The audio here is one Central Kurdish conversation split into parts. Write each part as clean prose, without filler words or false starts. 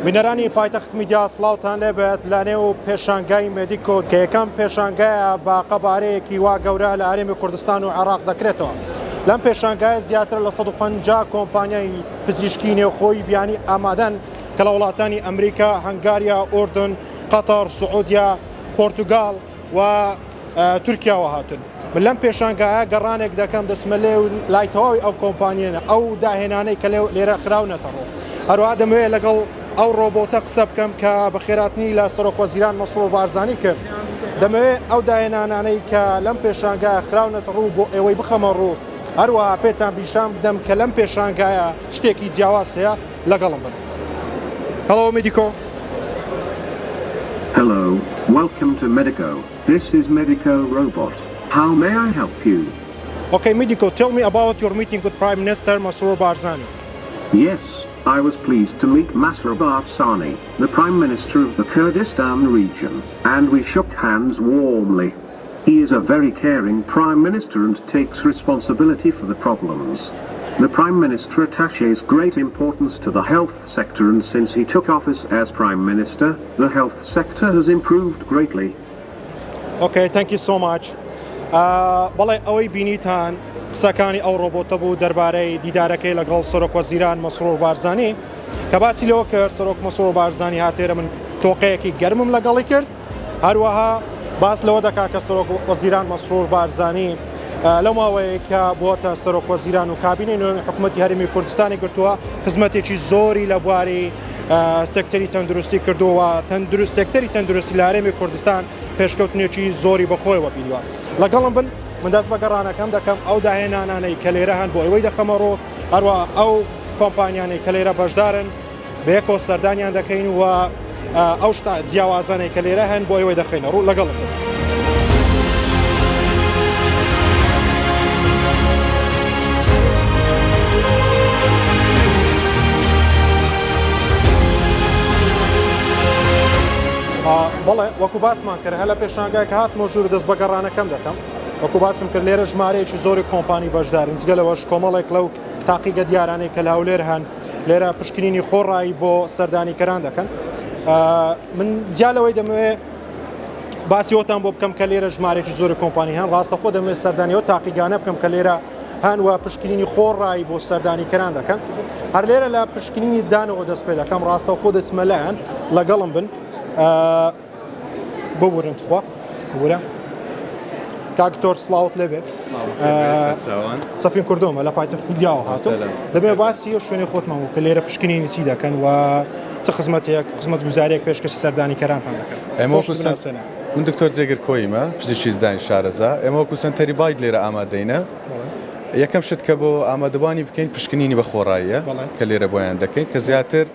بینەرانی پایتەخت میدیا سڵاوتان لێبێت لە نێو پێشانگای مێدیکۆ کە یەکەم پێشانگایە بە قەبارەیەکی وا گەورە لە هەرێمی کوردستان و عێراق دەکرێتەوە. لەم پێشانگایە زیاتر لە 150 کۆمپانیای پزیشکی نێوخۆی بیانی ئامادەن کە لە وڵاتانی ئەمریکا، هەنگاریا، ئوردن، قەتەر، سعودیا، پۆرتوگال و تورکیاوە هاتوون. من لەم پێشانگایە گەڕانێک دەکەم دەچمە لێ و لای تەواوی ئەو کۆمپانیانە ئەو داهێنانەی کە لێرە خراونەتە ڕوو. هەروەها دەمەوێت لەگەڵ ئەو ڕۆبۆتە قسە بکەم کە بەخێراتنی لە سەرۆک وەزیران مەسرور بارزانی کرد. دەمەوێت ئەو داهێنانانەی کە لەم پێشانگایە خراونەتە ڕوو بۆ ئێوەی بخەمە ڕوو. هەروەها پێتان پیشان بدەم کە لەم پێشانگایە شتێکی جیاواز هەیە لەگەڵم بن. Hello Medico. Hello, welcome to Medico. This is Medico Robot. How may I help you? Okay Medico, tell me about your meeting with Prime Minister Masroor Barzani. Yes, I was pleased to meet Masroor Barzani, the Prime Minister of the Kurdistan region, and we shook hands warmly. He is a very caring Prime Minister and takes responsibility for the problems. The Prime Minister attaches great importance to the health sector and since he took office as Prime Minister, the health sector has improved greatly. Okay, thank you so much. بەڵێ ئەوەی بینیتان قسەکانی ئەو ڕۆبۆتە بوو دەربارەی دیدارەکەی لەگەڵ سەرۆک وەزیران مەسرور بارزانی کە باسی لەوە کرد سەرۆک مەسرور بارزانی هاتێرە من تۆقەیەکی گەرمم لەگەڵی کرد هەروەها باس لەوە دەکات کە سەرۆک وەزیران مەسرور بارزانی لەو ماوەیە کە بووەتە سەرۆک وەزیران و کابینەی نوێی حکوومەتی هەرێمی کوردستانی گرتووە خزمەتێکی زۆری لە بواری سێکتەری تەندروستی کردووە تەندروست سێکتەری تەندروستی لە هەرێمی کوردستان پێشکەوتنێکی زۆری بەخۆیەوە بینیوە لەگەڵم بن من دەست بە گەڕانەکەم دەکەم ئەو داهێنانانەی کە لێرە هەن بۆ ئێوەی دەخەمە ڕوو هەروە ئەو کۆمپانیانەی کە لێرە بەشدارن بەیەکەوە سەردانیان دەکەین و ئەو شتە جیاوازانەی کە لێرە هەن بۆ ئێوەی دەخەینە ڕوو لەگەڵم بن. بەڵێ وەکو باسمان کرد هەر لە پێشانگای کە هاتمە ژوور دەست بە گەڕانەکەم دەکەم وەکو باسم کرد لێرە ژمارەیەکی زۆری کۆمپانی بەشدارن جگە لەوەش کۆمەڵێک لەو تاقیگە دیارانەی کە لە هەولێر هەن لێرە پشکنینی خۆڕایی بۆ سەردانیکەران دەکەن من جیا لەوەی دەمەوێت باسی ئەوتان بۆ بکەم کە لێرە ژمارێکی زۆری کۆمپانی هەن ڕاستەخۆ دەمەوێت سەردانی ئەو تاقیگانە بکەم کە لێرە هەن و پشکنینی خۆڕایی بۆ سەردانیکەران دەکەن هەر لێرە لە پشکنینی دانەوە دەست پێ دەکەم ڕاستەوخۆ دەچمە لایەن لەگەڵم بن ببورن تخوا ببورە کاک دکتۆر سڵاوت لێبێ سەفین کوردۆمە لە پایتەخت میدیاوە هاتوو دەبێ باسی ئەو شوێنی خۆتمان بوو کە لێرە پشکنینی چی دەکەن و چ خزمەتێک خزمەت گوزارێک پێشکەشی سەردانی کەرانتان دەکەن ئێمە وەکو من دکتۆر جێگر کۆیمە پزیشکی ددانی شارەزا ئێمە وەکو سەنتەری بایت لێرە ئامادەینە یەکەم شت کە بۆ ئامادەبووانی بکەین پشکنینی بە خۆڕاییە کە لێرە بۆیان دەکەین کە زیاتر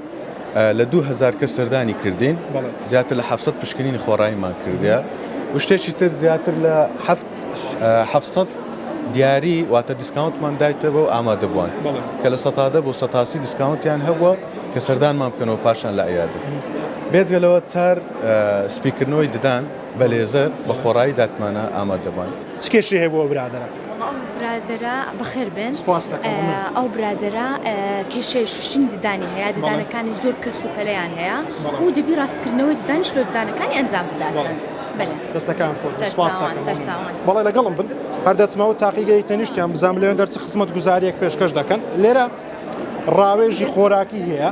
لە 2000 کەس سەردانی کردین زیاتر لە 700 پشکنینی خۆڕاییمان کردە و شتێکی تر زیاتر لە 700 دیاری واتە discount مان دایتە بەو ئامادەبووان کە لە سەتادە بۆ سەتاسی discount یان هەبووە کە سەردانمان بکەنەوە پاشان لە عیادە بێجگە لەوە چار سپیکردنەوەی ددان بە لێزەر بە خۆڕایی داتمانە ئامادەبووان. چ کێشەی هەیە بۆ ئەو برادەرە؟ وەڵا ئەو برادەرە بەخێر بێن. سوپاست دەکەم مەمنون. ئەو برادەرە کێشەی شوشتنی ددانی هەیە ددانەکانی زۆر کەلس و پەلەیان هەیە و دەبی ڕاستکردنەوەی ددانیش لۆ ددانەکانی ئەنجام بداتن. بەلێ. دەستەکانت خۆش بێت سوپاست سەرچاوان دەکەم مەمنون. سەرچاوان. بەڵێ لەگەڵم بن هەر دەچمەوە تاقیگەی تەنیشتیان بزانم لەوێندەر چ خزمەتگوزاریەک پێشکەش دەکەن لێرە ڕاوێژی خۆراکی هەیە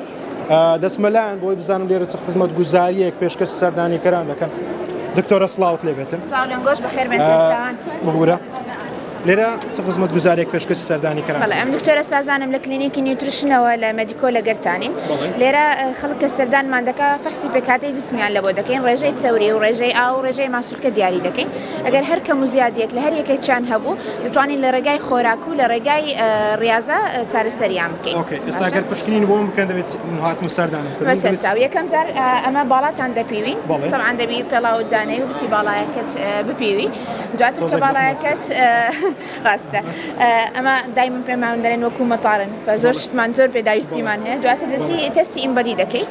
دەچمە لایان بۆی بزانم لێرە چ خزمەتگوزاریەک پێشکەشی سەردانیکەران دەکەن دکتۆرە سڵاوت لێ بێتن سڵاو لەنگۆش بەخێر بێن سەرچاوان ببورە لێرە چ خزمەتگوزاریەک پێشکەشی سەردانیکەران بەڵێ ئەم دکتۆرە سازانم لە کلینیکی nutrition ەوە لە مێدیکۆ لەگەرتانین لێرە خەڵک کە سەردانمان دەکا فەحسی پێکهاتەی جسمیان لەبۆ دەکەین ڕێژەی چەوری و ڕێژەی ئاو و ڕێژەی ماسولکە دیاری دەکەین ئەگەر هەر کەم و زیادیەک لە هەر یەکێکیان هەبوو دەتوانین لە ڕێگای خۆراک و لە ڕێگای ڕیازە چارەسەریان بکەین. okay ئێستا گەر پشکنین بۆم بکەن دەبێت هاتم و سەردانم کردن بەسەر چاو یەکەم جار ئەمە باڵاتان دەپیوین تەبعەن دەبی پێڵاوت دانێی و بچی باڵایەکەت بپیوی دواتر کە باڵایەکەت ڕاستە ئەمە دایمن پێمان دەرێن وەکو مەتارن زۆر شتمان زۆر پێداویستیمان هەیە دواتر دەچی تەستی InBody دەکەی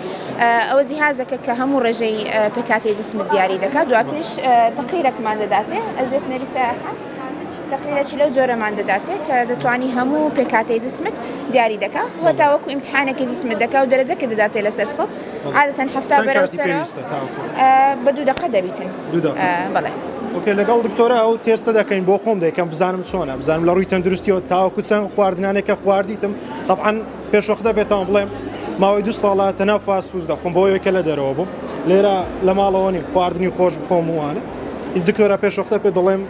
ئەوە جیهازەکە کە هەموو ڕێژەی پێکهاتەی جسمت دیاری دەکات دواتریش تەقریرەکمان دەداتێ ئەزێت نەریسە تەقریرەکی لەو جۆرەمان دەداتێ کە دەتوانی هەموو پێکهاتەی جسمت دیاری دەکا و تاوەکو ئیمتحانێکی جسمت دەکا و دەرەجەکە دەداتێ لەسەر سەد. عادەتەن 70 بەرەو سەرەوە بە دوو دەقە دەبیتن بەڵێ. okay لەگەڵ دکتۆرە ئەو تێستە دەکەین بۆ خۆم دەیکەم بزانم چۆنە بزانم لە ڕووی تەندروستیەوە تاوەکو چەند خواردنانێکە خواردیتم طبعا پێشوەختە پێتان بڵێم ماوەی دوو ساڵە تەنها fast food دەخۆم بۆ ئەوەی کە لە دەرەوە بووم لێرە لە ماڵەوە نیم خواردنی خۆش بخۆم وانە دکتۆرە پێشوەختە پێ دەڵێم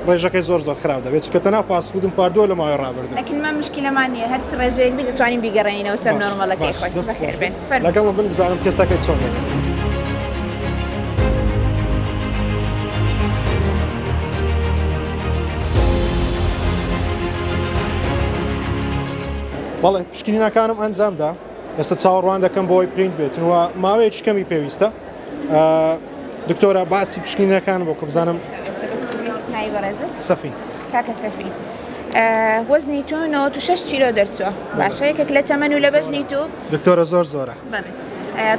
ڕێژەکەی زۆر زۆر خراپ دەبێت چونکە تەنها fast food م خواردووە لە ماوەی ڕابردوو. لەکن ما مشکیلەمان نییە هەرچ ڕێژەیەک بی دەتوانین بیگەڕێنینەوە سەر نۆرمەڵەکەی خۆی. بەخێر بێن. فەرموو. لەگەڵم بن بزانم تێستەکەی چۆن دەبێت. بەڵێ پشکنینەکانم ئەنجامدا ئێستا چاوەڕوان دەکەم بۆی پرینت بێتن و ماوەیەکی کەمی پێویستە. دکتۆرە باسی پشکنینەکان بۆ کە بزانم ناوی بەڕێزت سەفین کاکە سەفین وەزنی تۆ 96 کیلۆ دەرچووە باشە یەکێک لە تەمەن و لە بەزنی تۆ دکتۆرە زۆر زۆرە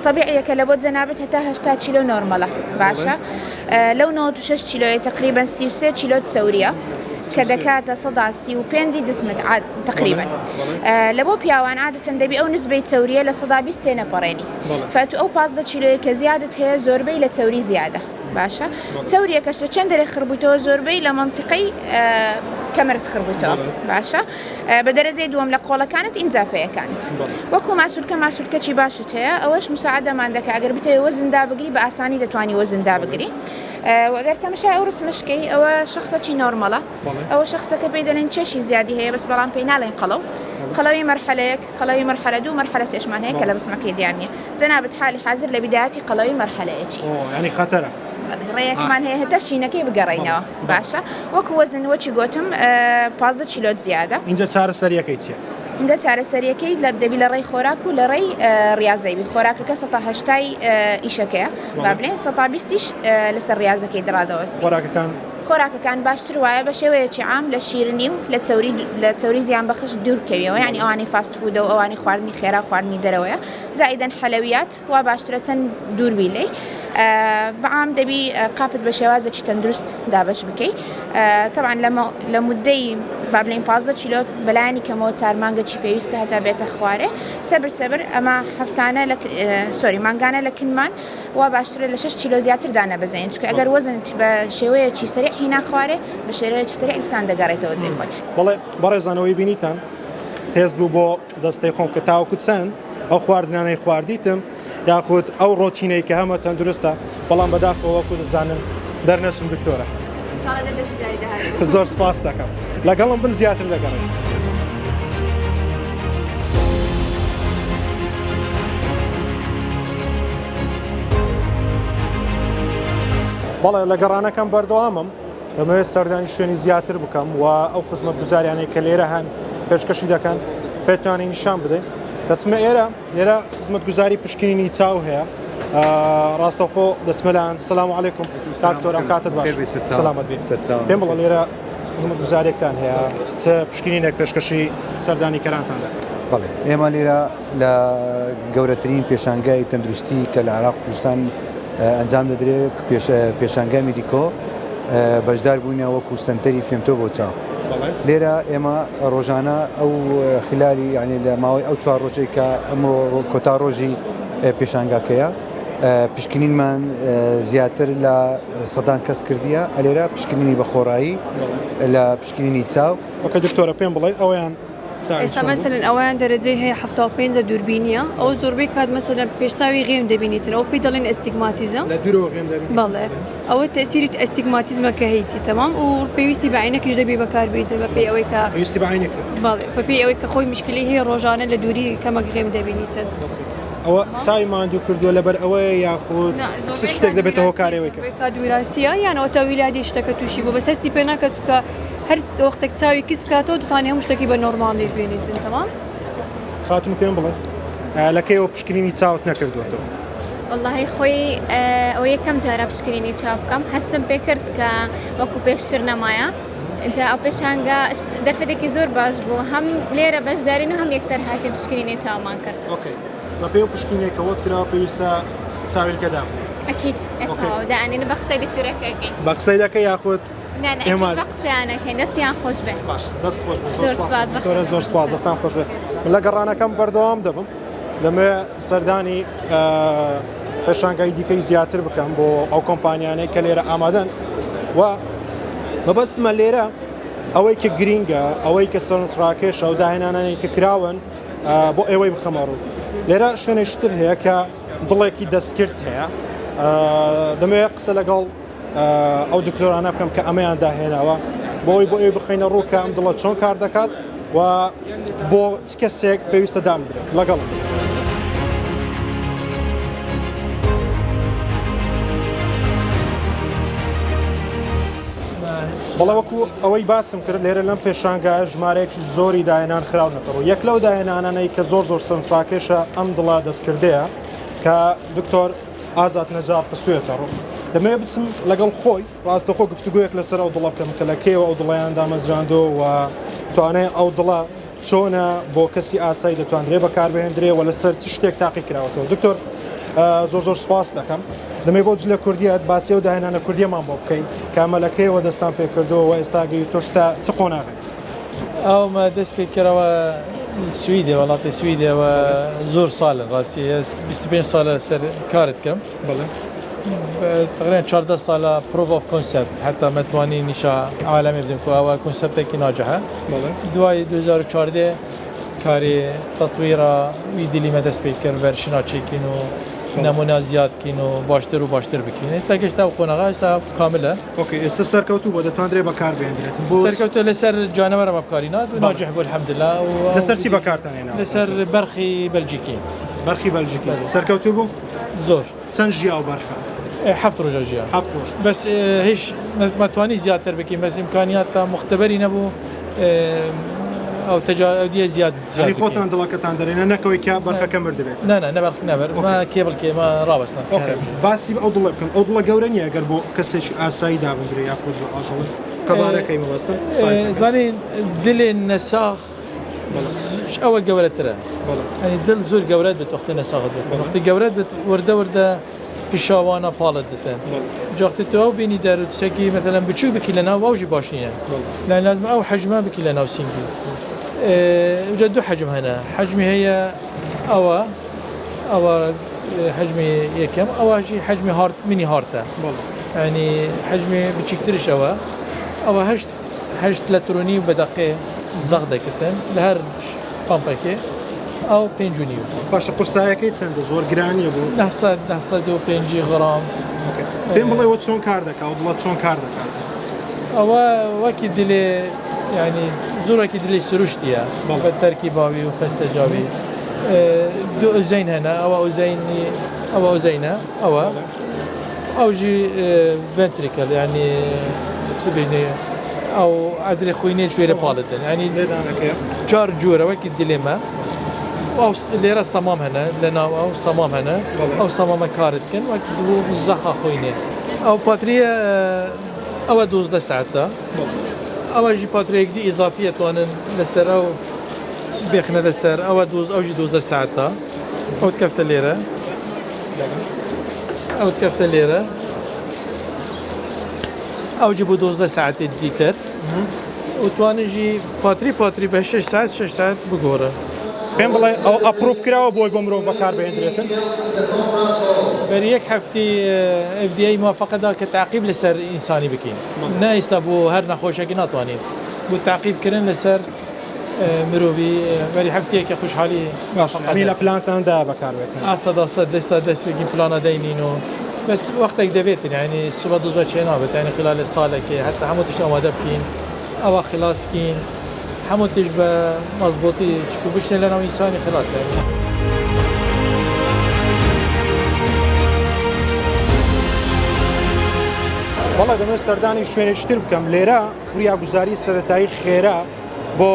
طبیعیەکە لە بۆ جەنابەت هەتا 80 کیلۆ نۆرمەلە باشە لەو 96 کیلۆی تقریبا 33 کیلۆ چەوریە کە دەکاتە سەدا 35 جسمت تقریبا لە بۆ پیاوان عادەتەن دەبی ئەو نسبەی چەوریە لە سەدا 20 تێنەپەڕێنی فەتو ئەو 15 کیلۆیە کە زیادت هەیە زۆربەی لە چەوری زیادە باشە چەوریەکەش لە چەند دەرێ خڕبوویتەوە زۆربەی لە مەنتیقەی کەمەرت خڕبوویتەوە باشە بە دەرەجەی دووەم لە قۆڵەکانت ئینجا پێیەکانت وەکو ماسولکە ماسولکەچی باشت هەیە ئەوەش مساعدەمان دەکا ئەگەر بتەوێ وەزن دابگری بە ئاسانی دەتوانی وەزن دابگری وەگەر تەمەشای ئەو ڕسمەشکەی ئەوە شخصەکی نۆرمەڵە ئەوە شخصەکە پێی دەلێن کێشی زیادی هەیە بەس بەڵام پێی ناڵێن قەڵەو قەڵەوی مەرحەلەیەک قەڵەوی مەرحەلە دوو مەرحەلە سێشمان هەیە کە لە ڕسمەکەی دیار نییە جەنابت حالی حازر لە بیدایەتی قەڵەوی مەرحەلەیەکی ینی خەتەرە ڕێیەکمان هەیە هەتا شینەکەی بگەڕێینەوە باشە وەکو وەزن وەچی گۆتم 15 کیلۆت زیادە اینجا چارەسەریەکەی چییە؟ اینجا چارەسەریەکەی لە دەبی لە ڕێی خۆراک و لە ڕێی ڕیازەی بی خۆراکەکە سەتا هەشتای ئیشەکەیە با بلێن سەتا بیستیش لەسەر ڕیازەکەی دڕادەوەستی خۆراکەکان خۆراکەکان باشتر وایە بە شێوەیەکی عام لە شیرنی و لە چەوری لە چەوری زیان بەخش دوور بکەویەوە یانی ئەوانەی fast food ە و ئەوانەی خواردنی خێرا و خواردنی دەرەوەیە زائیدەن حەلەویات وا باشترە چەند دوور بی لێی بەعام دەبی قاپت بە شێوازێکی تەندروست دابەش بکەی تەبعەن لە مدەی با بلێین 15 کیلۆ بەلایەنی کەمەوە چار مانگەکی پێویستە هەتا بێتە خوارێ سەبر سەبر ئەمە هەفتانە لە sorry مانگانە لە کنمان وا باشترە لە 6 کیلۆ زیاتر دانەبەزێنین چونکە ئەگەر وەزنت بە شێوەیەکی سەریع هینا خوارێ بە شێوەیەکی سەریع دیسان دەگەڕێتەوە جێی خۆی. بەڵێ بەڕێزان ئەوەی بینیتان تێست بوو بۆ جەستەی خۆم کە تاوەکو چەند ئەو خواردنانەی خواردیتم یاخود ئەو ڕۆتینەی کە هەمە تەندروستە بەڵام بەداخەوە وەکو دەزانن دەرنەچوم دکتۆرە زۆر سپاس دەکەم لەگەڵم بن زیاتر دەگەڕێن. بەڵێ لە گەڕانەکەم بەردەوامم دەمەوێت سەردانی شوێنی زیاتر بکەم و ئەو خزمەتگوزاریانەی کە لێرە هەن پێشکەشی دەکەن پێتانی نیشان بدەین دەچمە ئێرە لێرە خزمەتگوزاری پشکنینی چاو هەیە ڕاستەوخۆ دەچمە لایان سلام علیکم دکتۆر ئەم کاتت باش سەلامەت بێت پێم بڵێ لێرە چ خزمەتگوزاریەکتان هەیە چ پشکنینێک پێشکەشی سەردانی کەرانتان دەکەن بەڵێ ئێمە لێرە لە گەورەترین پێشانگای تەندروستی کە لە عێراق کوردستان ئەنجام دەدرێت پێشانگای میدیکۆ بەشدار بووینە وەکو سەنتەری فێمتۆ بۆ چاو لێرە ئێمە ڕۆژانە ئەو خلالی یعنی لە ماوەی ئەو چوار ڕۆژێک کە ئەمڕۆ کۆتا ڕۆژی پێشانگاکەیە پشکنینمان زیاتر لە سەدان کەس کردیە ئەلێرە پشکنینی بە خۆڕایی لە پشکنینی چاو okay دکتۆرە پێم بڵێ ئەویان ئێستا مەسەلەن ئەوەیان دەرەجەی هەیە 75 لە دووربینیە ئەو زۆربەی کات مەسەلەن پێشتاوی غێم دەبینیتن ئەو پێی دەڵێن astigmatism لە دوورەوە غێم دەبینی بەڵێ ئەوە تەسیری astigmatism ە کە هەیتی تەمام و پێویستی بە عینەکیش دەبی بەکاربێنیتن بە پێی ئەوەی کە پێویستی بە عینەک بەڵێ بە پێی ئەوەی کە خۆی مشکلی هەیە ڕۆژانە لە دووری کەمەک غێم دەبینیتن ئەوە چاوی ماندوو کردووە لەبەر ئەوەیە یاخود چ شتێک دەبێتە هۆکاری ئەوەی کە کات ویراسیە یان ئەوە تا ویلادی شتەکە تووشی بوو بەس هەستی پێ ناکات چونکە هەر وەختێک چاوی کز بکاتەوە دەتوانێت هەموو شتێکی بە نۆرماڵی ببینیتن تەمام. خاتوون پێم بڵێ لە کەیەوە پشکنینی چاوت نەکردووەتەوە؟ وەڵاهی خۆی ئەوە یەکەم جارە پشکنینی چاو بکەم هەستم پێ کرد کە وەکو پێشتر نەمایە ئینجا ئەو پێشانگا دەرفەتێکی زۆر باش بوو هەم لێرە بەشدارین و هەم یەکسەر هاتین پشکنینی چاومان کرد. okay بەپێی ئەو پشکنینەی کە بۆت کراوە پێویستە چاویلکە دابنێی؟ ئەکید تەواو دائەنێین بە قسەی دکتۆرەکە ئەکەین. بە قسەی دەکەی یاخود نا نا ئێمە بە قسەیان ئەکەین دەستیان خۆش بێ. باش دەست خۆش بێ زۆر سپاس دکتۆرە زۆر سپاس دەستان خۆش بێ. من لە گەڕانەکەم بەردەوام دەبم. دەمەوێت سەردانی پێشانگای دیکەی زیاتر بکەم بۆ ئەو کۆمپانیانەی کە لێرە ئامادەن و مەبەستمە لێرە ئەوەی کە گرینگە ئەوەی کە سەرنجڕاکێشە و داهێنانانی کە کراون بۆ ئێوەی بخەمە ڕوو لێرە شوێنێکتر هەیە کە دڵێکی دەستکرد هەیە دەمەوێت قسە لەگەڵ ئەو دکتۆرانە بکەم کە ئەمەیان داهێناوە بۆی بۆ ئەوی بخینە ڕوو کە ئەم دڵە چۆن کار دەکات و بۆ چ کەسێک پێویستە دامدرێت لەگەڵ. بەڵێ وەکو ئەوەی باسم کرد لێرە لەم پێشانگایە ژمارەیەکی زۆری داهێنان خراونەتە ڕوو یەک لەو داهێنانانەی کە زۆر زۆر سەرنجڕاکێشە ئەم دڵە دەستکردەیە کە دکتۆر ئازاد نەجار خستویەتە ڕوو دەمەوێت بچم لەگەڵ خۆی ڕاستەخۆ گفتوگۆیەک لەسەر ئەو دڵە بکەم کە لە کەیەوە ئەو دڵیان دامەزراندۆ و توانای ئەو دڵە چۆنە بۆ کەسی ئاسایی دەتوانرێ بەکاربهێندرێ و لەسەر چ شتێک تاقی کراوەتەوە دکتۆر زۆر زۆر سپاس دەکەم دەمێ بۆ جلە کوردیت باسی ئەو داهێنانە کوردیەمان بۆ بکەی کە ئەمە لە کەیەوە دەستان پێکردەوە و ئێستا گەیشتۆشتە چ قۆناغێک ئەومە دەست پێ کردەوە سویدێ وڵاتی سویدێ وە زۆر ساڵن ڕاستی 25 ساڵە سەر کارت کەم بەڵێ تقریبا 14 ساڵە proof of concept حتا مەتوانی نیشا عالەمی بدەم کو ئەوە concept ێکی ناجحە دوای 2014 کاری تەتویرا وی دلی مە دەست پێ کرد version ا چێکین و نمونە زیاد کین و باشتر و باشتر بکین تا گەشتە ئەو قۆناغە ئێستا کاملە okay ئێستا سەرکەوتوو بۆ دەتواندرێ بەکار بێندرێت بۆ سەرکەوتوو لەسەر جانەوەرە بەکاری نات و ناجح بوو الحمدلله لەسەر چی بەکارتان هێناوە لەسەر بەرخی بەلجیکی بەرخی بەلجیکی سەرکەوتوو بوو زۆر چەند ژیا و بەرخە؟ حەفت ڕۆژە ژیا. حەفت ڕۆژ. بەس هیچ مەتوانی زیاتر بکەین بەس ئیمکانیات تا مختبەری نەبوو ئەو تەجا ئەو دیە زیاد زیاد یانی خۆتان دڵەکەتان دەرێنە نەکەوەی کە بەرخەکە مردبێت. نا نا نە بەرخ نەبەر ما کێبڵکێ ما ڕاوەستان. okay باسی ئەو دڵە بکەم ئەو دڵە گەورە نییە گەر بۆ کەسێکی ئاسایی دابندرێ یاخود بۆ ئاژەڵێک قەبارەکەی مەبەستم سایزەکەی. زانی دلێ نەساخ ئەوە گەورەترە ینی دڵ زۆر گەورەت بێت وەختی نەساغت بێت وەختی گەورەت بێت وردە وردە پیشاوانە پاڵت دەتەن جاختی تو ئەو بینی دەر شتێکی مەتەلەن بچوو بکی لە ناو ئەوژی باش نییە لای لازم ئەو حەجمە بکی لە ناو سینگی جا دوو حەجم هەنە حەجمی هەیە ئەوە ئەوە حەجمی یەکەم ئەوەژی حەجمی heart mini heart ە ینی حەجمی بچیکترش ئەوە ئەوە هەشت هەشت لەترونی و بە دەقێ زەق دەکردن لە هەر پەمپەکێ ئەو پێنج و نیو. باشە قورسایەکەی چەندە زۆر گران نیە بۆ. 900 950 غرام. پێم بڵێ وە چۆن کار دەکا و دڵە چۆن کار دەکات؟ ئەوە وەکی دلێ یانی زۆر وەکی دلێ سروشتیە بە تەرکی باوی و خەستە جاوی دوو ئۆزەین هەنە ئەوە ئۆزەینی ئەوە ئۆزەینە ئەوە ئەوژی ventricle یانی چ بینێ ئەو ئەدرێ خوینێ شوێرە پاڵتن ینی لێدانەکەی چار جۆرە وەکی دلێمە ئەو لێرە سەمام هەنە لە ناو ئەو سەمام هەنە ئەو سەمامە کارت کەن وەک دوو زەخا خوینێ ئەو پاتریە ئەوە 12 ساعتە ئەوەژی پاتریەک دی ئیزافیە توانن لەسەر ئەو بێخنە لەسەر ئەوە دوز ئەوژی 12 ساعتە ئەوت کەفتە لێرە ئەوت کەفتە لێرە ئەوجی بۆ 12 ساعتی دیتر و توانیژی پاتری پاتری بە 6 ساعت 6 ساعت بگۆڕە. پێم بڵێ ئەو approve کراوە بۆی بۆ مرۆڤ بەکاربهێندرێتن؟ بەری یەک هەفتی FDA موافقە دا کە تاقیب لەسەر ئینسانی بکەین نە ئیستا بۆ هەر نەخۆشێکی ناتوانین بۆ تاقیبکردن لەسەر مرۆڤی بەری هەفتەیەکە خوشحالی باش یانی لە پلانتان دایە بەکاربێتن؟ ئا سەدا سەد ئێستا دەست پێکین پلانە دەینین و بەس وەختێک دەبێتن یانی سوبە دوزبە چێ نابێت یانی خلال ساڵێکێ هەتا هەموو تشت ئامادە بکەین ئەوە خلاص کین هەموو تشت بە مەزبوطی چکو بشتێ لەناو ئینسانی خلاص یانی. بەڵێ دەمەوێت سەردانی شوێنێکی تر بکەم لێرە فریاگوزاری سەرەتایی خێرا بۆ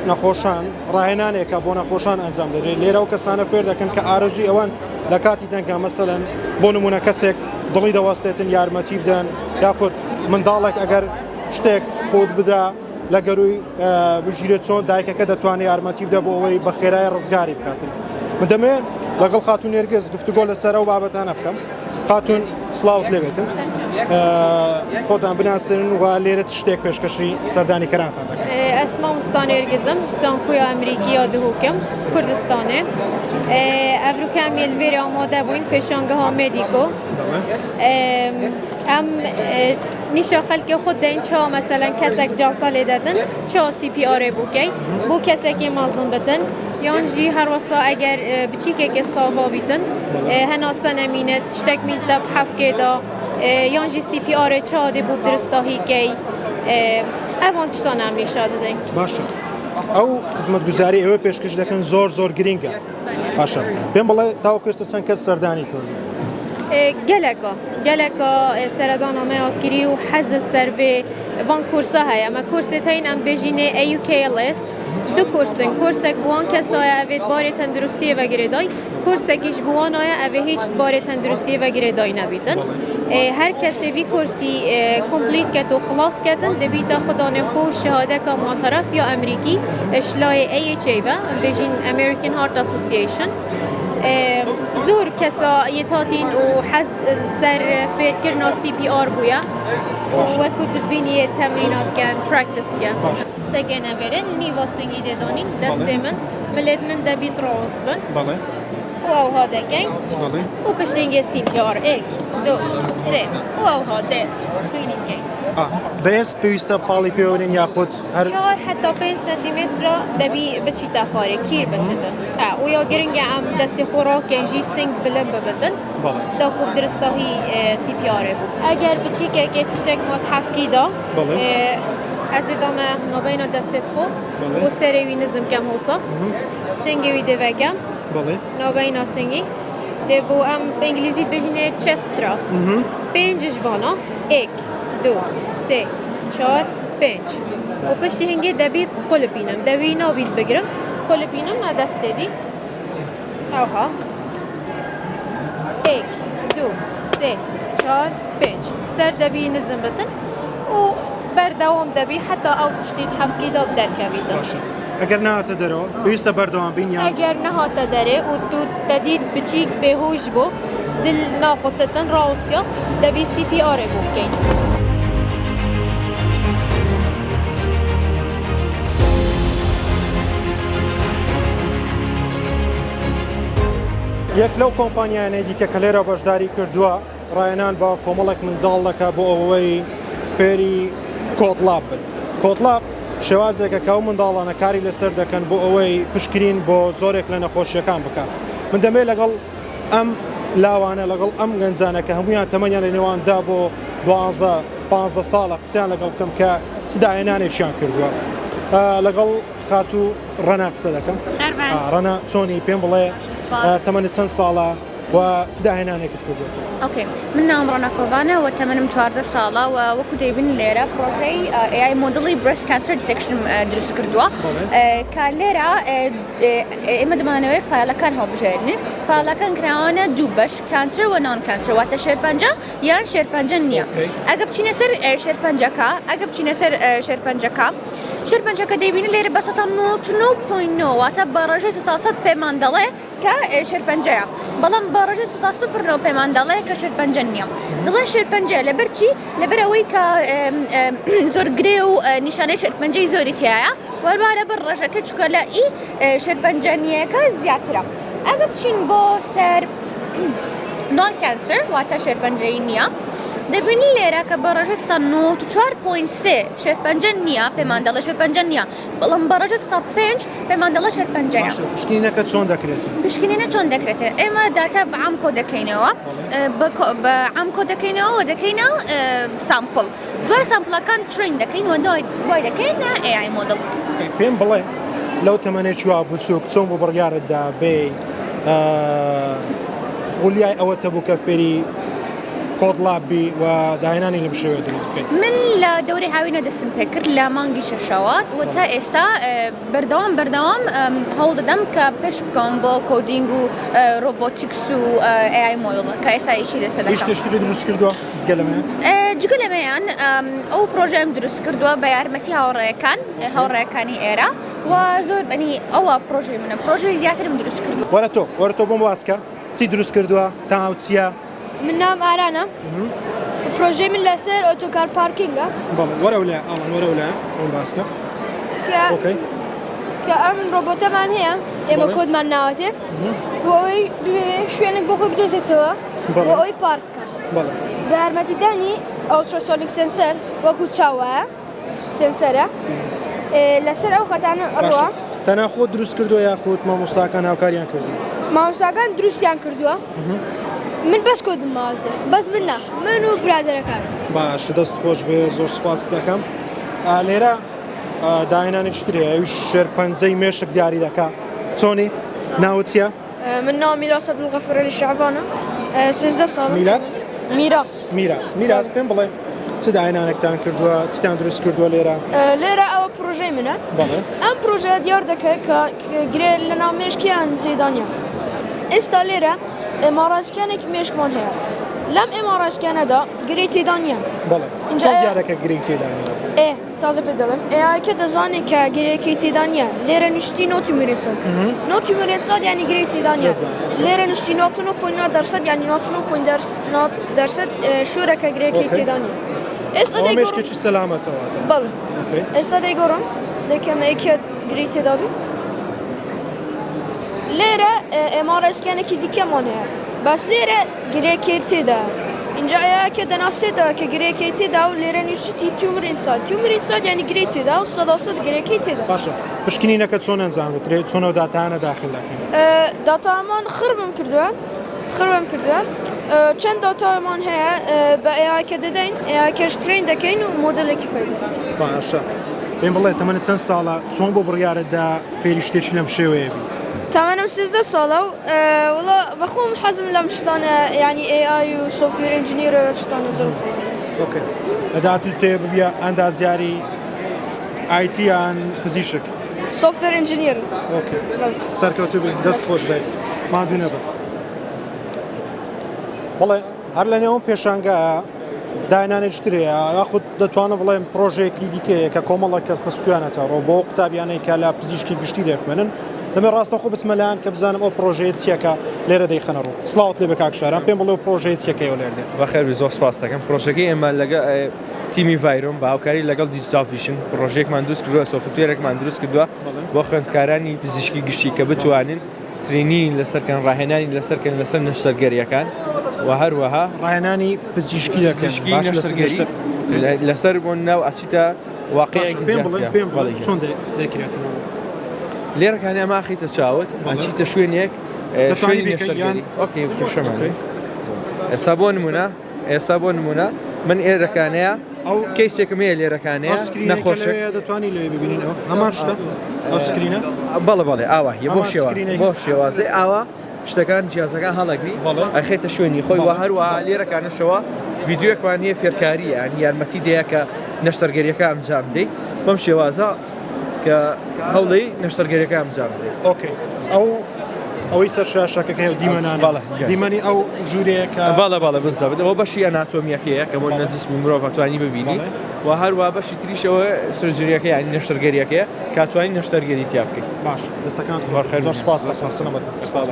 نەخۆشان ڕاهێنانێکە بۆ نەخۆشان ئەنجام دەدرێت لێرە ئەو کەسانە فێر دەکەن کە ئارەزووی ئەوان لە کاتی دەنگا مەسەلەن بۆ نمونە کەسێک دڵی دەوەستێتن یارمەتی بدەن یاخود منداڵێک ئەگەر شتێک خۆت بدا لە گەروی بژیرێت چۆن دایکەکە دەتوانێت یارمەتی بدە بۆ ئەوەی بە خێرای ڕزگاری بکاتن من دەمەوێت لەگەڵ خاتون نێرگز گفتوگۆ لەسەر ئەو بابەتانە بکەم خاتون سڵاوت لێبێتن. خۆتان بناسێنن و لێرە چ شتێک پێشکەشی سەردانیکەرانتان دەکەن. ئەس مامۆستا نێرگزم زانکۆی ئەمریکی یا دهۆکم کوردستانێ ئەڤروکە ئەم یە لڤێرێ ئامادە بووین پێشانگەها مێدیکۆ ئەم نیشا خەلکێ خود دەین چاوە مەسەلەن کەسەک جەڵتە لێ دەدن چاوە سی پی ئارێ بووکەی بۆ کەسێکی مەزن بتن یان ژی هەروەسا ئەگەر بچیکێکێ ساوا بیتن هەناسە نەمینێت شتێک میتە حەفکێدا یان ژی سی پی ئارێ چاوە دێ بوو درستاهی کەی ئەوان تشتان ئەم نیشا دەدەین. باشە ئەو خزمەتگوزاری ئێوە پێشکەش دەکەن زۆر زۆر گرینگە. باشە پێم بڵێ تاوەکو ئێستا چەند کەس سەردانی کردوون؟ گەلەکە گەلەکە سەردانا مەیا کری و حەز سەر vê van کورسا هەیە مە کورسێت هەین ئەم بێژینێ AUKLS دو کورسن کورسێک بوان کەسایە ئەvێت بارێ تەندروستیە بە گرێدای کورسێکیش بوانایە ئەvێ هیچ بارێ تەندروستیە بە گرێدای نەبیتن هەر کەسێ vî کورسی complete کەت و خلاص کەتن دەبیتە خودانێ خۆ شهادەکە معترف یا ئەمریکی شلایێ AHA بە ئەم بێژین American Heart Association زۆر کەسا یەتاتین و حەز سەر فێرکردنا CPR بوویە وەکو تدبینی تەمرینات کەن practice کەن. سەگێ نەڤێرێ نیڤا سنگی دێدانین دەستێ من ملێت من دەبیت ڕاوست بن و ئەوها دەکەین و پشتینگێ CPR ئێک دو سێ و ئەوها دێ خوینی کەین. بەس پێویستە پاڵی پێوەنێن یاخود هەر چوار حتا پێنج سەنتیمەترە دەبی بچیتە خوارێ کیر بچێتن و یا گرنگە ئەم دەستی خۆ ڕاکەین ژی سنگ بلند ببتن داکو درستاهی CPR بوو ئەگەر بچیکێکێ تشتێک مات حەفکی دا ئەز دامە نابینا دەستێت خۆ و سەرێوی نزم کەم هۆسا سنگێوی دێڤەکەم نابینا سنگی دێ بۆ ئەم بە ئینگلیزی بێژینێ chest thrust پێنجش ڤانا ئێک دو سێ چار پێنج و پشتی هنگێ دەبی قولپینم دەوی نابیت بگرم قولپینم مە دەستێ دی ئەوها ئێک دوو سێ چار پێنج سەر دەبی نزم بتن و بەردەوام دەبی حتا ئەو تشتیت حەفکی دا دەرکەویتن. باشە ئەگەر نەهاتە دەرەوە پێویستە بەردەوام بین یان؟ ئەگەر نەهاتە دەرێ و تو تەدیت بچیک بێهۆش بۆ دل ناقوتتن ڕاوستیا دەبی سی پی ئارێ بۆ بکەین. یەک لەو کۆمپانیانەی دیکە کە لێرە بەشداری کردووە ڕاهێنان بە کۆمەڵێک منداڵ دەکات بۆ ئەوەی فێری CodeLab بن. CodeLab شێوازێکە کە ئەو منداڵانە کاری لەسەر دەکەن بۆ ئەوەی پشکنین بۆ زۆرێک لە نەخۆشیەکان بکات. من دەمەوێت لەگەڵ ئەم لاوانە لەگەڵ ئەم گەنجانە کە هەمویان تەمەنیان لە نێوان دە بۆ دوانزە پانزە ساڵە قسەیان لەگەڵ بکەم کە چ داهێنانێکیان کردووە. لەگەڵ خاتوو ڕەنا قسە دەکەم. ڕەنا چۆنی پێم بڵێ تەمەنت چەند ساڵە؟ و چ داهێنانێکت کردۆتەوە؟ okay من ناوم ڕەنا کۆڤانە و تەمەنم 14 ساڵە و وەکو دەیبینن لێرە پرۆژەی AI model ی breast cancer detection م دروست کردووە کە لێرە ئێمە دەمانەوێت file ەکان هەڵبژێرین file ەکان کراوانە دوو بەش cancer و non cancer واتە شێرپەنجە یان شێرپەنجە نییە ئەگە بچینە سەر شێرپەنجەکە ئەگە بچینە سەر شێرپەنجەکە شێرپەنجەکە دەیبینن لێرە بە 99.9 واتە بە ڕێژەی 100 پێمان دەڵێ کە شێرپەنجەیە بەڵام بە ڕێژەی 0.09 پێمان دەڵێ کە شێرپەنجە نییە دەڵێن شێرپەنجەیە لەبەر چی لەبەر ئەوەی کە زۆر گرێ و نیشانەی شێرپەنجەی زۆری تایە وەروە لەبەر ڕێژەکە چکە لە ئی شێرپەنجە نییەکە زیاترە ئەگە بچین بۆ سەر non cancer واتە شێرپەنجەیی نییە دەبینی لێرە کە بە ڕێژەی 94.3 شێرپەنجە نییە پێمان دەڵێ شێرپەنجە نییە بەڵام بە ڕێژەی 105 پێمان دەڵێ شێرپەنجەیە. باشە پشکنینەکە چۆن دەکرێت؟ پشکنینە چۆن دەکرێت؟ ئێمە داتا بە عام کۆ دەکەینەوە بە عام کۆ دەکەینەوە و دەکەینە sample دوای sample ەکان train دەکەین و دوای دەکەینە AI model. پێم بڵێ لەو تەمەنێکی وا بچووک چۆن بۆ بڕیارت دا بێی خولیای ئەوەت هەبوو کە فێری CodeLab بی و داهێنانی لەم شێوەیە دروست بکەی؟ من لە دەورەی هاوینە دەستم پێکرد لە مانگی شەشەوە و تا ئێستا بەردەوام بەردەوام هەوڵ دەدەم کە پێش بکەوم بۆ coding و robotics و AI model کە ئێستا ئیشی لەسەر هیچ دەکەم. شتێکی دروست کردووە جگە لەمەیان؟ جگە لەمەیان ئەو پرۆژەیەم دروست کردووە بە یارمەتی هاوڕێیەکان هاوڕێیەکانی ئێرە و زۆر بەنی ئەوە پرۆژەی منە پرۆژەی زیاترم دروست کردووە. وەرە تۆ وەرە تۆ بۆم باس کە چی دروست کردووە تاو چییە؟ من ناوم ئارانە. پرۆژەی من لەسەر auto car parking ە. بەڵێ وەرەو لای ئاڵان وەرەو لای ئەوم باسکە. کە okay. کە ئەم ڕۆبۆتەمان هەیە ئێمە کۆدمان ناوەتێ بۆ ئەوەی بێ شوێنێک بۆ خۆی بدۆزێتەوە بۆ ئەوەی پارک بکات. بەڵێ. بە یارمەتیدانی ultrasonic sensor وەکو چاو وایە sensor ە لەسەر ئەو خەتانە ئەڕوا. تەنها خۆت دروست کردووە یاخود مامۆستاکان هاوکاریان کردووی؟ مامۆستاکان دروستیان کردووە من بەس کۆدم ماوەتێ بەس من نا من و برادەرەکان. باشە دەست خۆش بێ زۆر سوپاست دەکەم لێرە داهێنانێکی تر هەیە ئەویش شێرپەنجەی مێشک دیاری دەکا چۆنی ناوت چییە؟ من ناوم میراس عەبدولغەفور عەلی شەعبانە 13 ساڵم. میلاد؟ میراس. میراس میراس پێم بڵێ چ داهێنانێکتان کردووە چیتان دروست کردووە لێرە؟ لێرە ئەوە پرۆژەی منە بەڵێ ئەم پرۆژەیە دیار دەکات کە گرێ لە ناو مێشکیان تێدا نییە ئێستا لێرە MRI scan ێکی مێشکمان هەیە لەم MRI scan ەدا گرێی تێدا نییە بەڵێ چۆن دیارە کە گرێی تێدا نییە؟ ئێ تازە پێت دەڵێم AI کە دەزانێت کە گرێیەکەی تێدا نییە لێرە نووستی no tumor inside no tumor inside یانی گرێی تێدا نییە لێرە نووستی نۆ point نۆ دەرسەد یانی نۆ point دەرسەد sure ە کە گرێیەکەی تێدا نییە ئێستا دەیگۆڕم مێشکێکی سەلامەتەوە بەڵێ ئێستا دەیگۆڕم دەکەم ئەیکە گرێی تێدا بی لێرە MRI scan ێکی دیکەمان هەیە بەس لێرە گرێکەی تێدایە ئینجا ئەیە دەناسێتەوە کە گرێکەی تێدا و لێرە نووسیتی tumor inside tumor inside یانی گرێی تێدا و سەدا سەد گرێکەی تێدا. باشە پشکنینەکە چۆن ئەنجام دەدرێت چۆن ئەو داتایانە داخل دەکەن؟ داتامان خڕبم کردووە خڕبم کردووە چەند داتامان هەیە بە AI کە دەدەین AI کەش train دەکەین و مۆدێلێکی فێر باشە پێم بڵێ تەمەنت چەند ساڵە چۆن بۆ بڕیارت دا فێری شتێکی لەم شێوەیە بی؟ تەمەنم 13 ساڵە و وەڵا بەخۆم حەزم لەم شتانە یعنی AI و software engineer و شتانە زۆر okay لە داهاتوو تێ ببیە ئەندازیاری IT یان پزیشک؟ software engineer. okay سەرکەوتوو بی دەست خۆش بێت ماندوو نەبن. بەڵێ هەر لە نێو پێشانگایە داهێنانێکی تر هەیە یاخود دەتوانم بڵێم پرۆژەیەکی دیکەیە کە کۆمەڵێک کەس خستویانەتە ڕۆ بۆ قوتابیانەی کە لە پزیشکی گشتی دەخوێنن دەمێ ڕاستەخۆ بچمە لایان کە بزانم ئەو پرۆژەیە چییە کە لێرە دەیخەنە ڕوو سڵاوت لێ بێ کاک شارام پێم بڵێ ئەو پرۆژەیە چییە کە ئێوە لێرە دەیخەن بەخێربێی زۆر سپاست دەکەم پرۆژەکەی ئێمە لەگە تیمی ڤایرۆم بە هاوکاری لەگەڵ Digital Vision پرۆژەیەکمان دروست کردووە software ێکمان دروست کردووە بۆ خوێندکارانی پزیشکی گشتی کە بتوانن training لەسەر کەن ڕاهێنانی لەسەر کەن لەسەر نەشتەرگەریەکان و هەروەها ڕاهێنانی پزیشکی دەکەن پزیشکی باش لەسەر نەشتەرگەری نەشتەر لەسەر بۆ ناو ئەچیتە واقعێک پێم بڵێ زیاترە پێم بڵێ بەڵێ گیان. چۆن دەکرێتەوە لێرەکانی ئەمە ئەخەیتە چاوت ئەچیتە شوێنێک دەتوانی شوێنی بیکەی یان نەشتەرگەری okay کێشەمان okay. ئێستا بۆ نمونە ئێستا بۆ نمونە من ئێرەکانەیە ئەو case ێکم هەیە لێرەکانەیە ئەو screen ەی کە نەخۆشێک لەوێیە دەتوانی لەوێ ببینین ئەو هەمان شتە ئەو screen ە بەڵێ بەڵێ ئاوا هیە بۆ هەمان شێواز screen ێک بۆ شێوازەی ئاوا شتەکان جیازەکان هەڵەگری بەڵێ ئەخێتە شوێنی خۆی وە بەڵێ هەروە لێرەکانەشەوە ڤیدیۆیەکمان هەیە فێرکاریە یان یارمەتی دەیە کە نەشتەرگەریەکە ئەنجام بدەی بەم شێوازە کە هەوڵی نەشتەرگەریەکە ئەنجام بدەی. okay ئەو ئەوەی سەر شاشەکە کە دیمەنانە بەڵێ دیمەنی ئەو ژوورەیە کە بەڵێ بەڵێ بالضبط ئەوە بەشی ئەناتۆمیەکەیە کە بۆ نە جسمی مرۆڤ ئەتوانی ببینی و هەروە بەشی تریشەوە surgery ەکە یانی نەشتەرگەریەکەیە کە توانی نەشتەرگەری تیا بکەیت. باش دەستەکانت خۆش زۆر سپاس دەکەم سلامەت سپاس.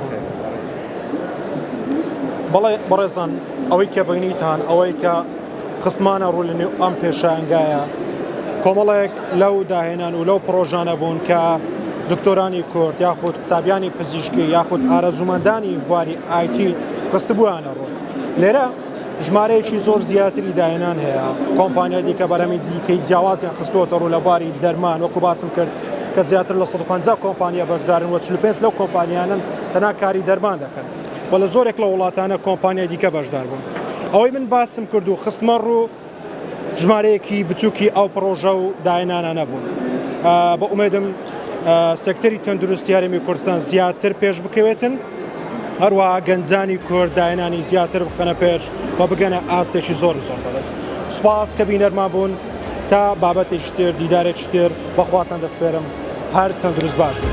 بەڵێ بەڕێزان ئەوەی کە بینیتان ئەوەی کە خستمانە ڕوو لە نێو ئەم پێشانگایە کۆمەڵێک لەو داهێنان و لەو پڕۆژانە بوون کە دکتۆرانی کورد یاخود قوتابیانی پزیشکی یاخود ئارەزوومەندانی بواری IT خستبوویانە ڕوو لێرە ژمارەیەکی زۆر زیاتری داهێنان هەیە کۆمپانیای دیکە بەرهەمی دیکەی جیاوازیان خستووەتە ڕوو لە بواری دەرمان وەکو باسم کرد کە زیاتر لە 150 کۆمپانیا بەشدارن و 45 لەو کۆمپانیانن تەنها کاری دەرمان دەکەن و لە زۆرێک لە وڵاتانە کۆمپانیای دیکە بەشدار بوون ئەوەی من باسم کرد و خستمە ڕوو ژمارەیەکی بچووکی ئەو پڕۆژە و داهێنانانە بوون بە ئومێدم سێکتەری تەندروستی هەرێمی کوردستان زیاتر پێش بکەوێتن هەروە گەنجانی کورد داهێنانی زیاتر بخەنە پێش و بگەنە ئاستێکی زۆر زۆر بەرز سوپاس کە بینەرمان بوون تا بابەتێکی تر دیدارێکی تر بەخواتان دەسپێرم هەر تەندروست باش بن.